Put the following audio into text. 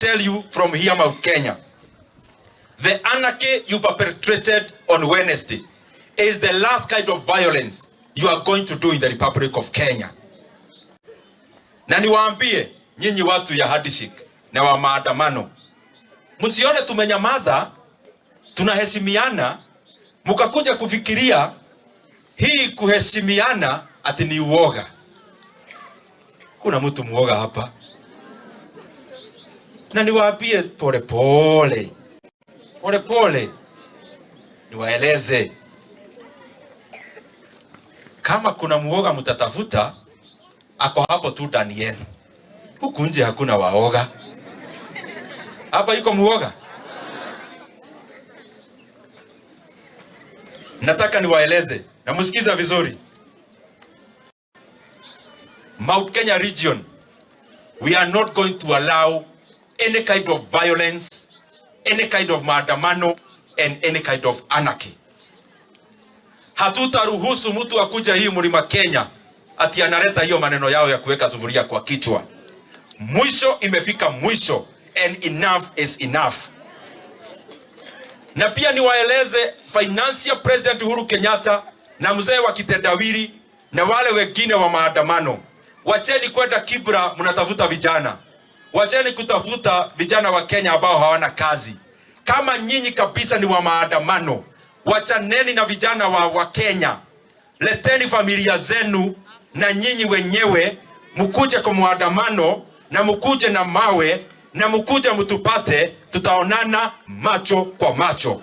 Tell you from here, Mount Kenya, the anarchy you perpetrated on Wednesday is the last kind of violence you are going to do in the Republic of Kenya. Na niwaambie nyinyi watu ya handshake na wa maandamano, msione tumenyamaza, tunaheshimiana, mkakuja kufikiria hii kuheshimiana ati ni uoga. Kuna mtu muoga hapa? Na niwaambie pole pole pole pole, niwaeleze kama kuna muoga mtatafuta, ako hapo tu ndani yenu. Huku nje hakuna waoga. Hapa iko muoga? Nataka niwaeleze na msikiza vizuri. Mount Kenya region, we are not going to allow any kind of violence, any kind of maandamano and any kind of anarchy. Hatutaruhusu mtu akuja hii mlima Kenya ati analeta hiyo maneno yao ya kuweka sufuria kwa kichwa. Mwisho imefika mwisho, and enough is enough. Na pia niwaeleze Financial President Uhuru Kenyatta na mzee wa kitendawili na wale wengine wa maandamano, wacheni kwenda Kibra mnatafuta vijana, wacheni kutafuta vijana wa Kenya ambao hawana kazi. Kama nyinyi kabisa ni wa maandamano, wachaneni na vijana wa Kenya, leteni familia zenu na nyinyi wenyewe mkuje kwa maandamano na mkuje na mawe na mkuje mtupate, tutaonana macho kwa macho.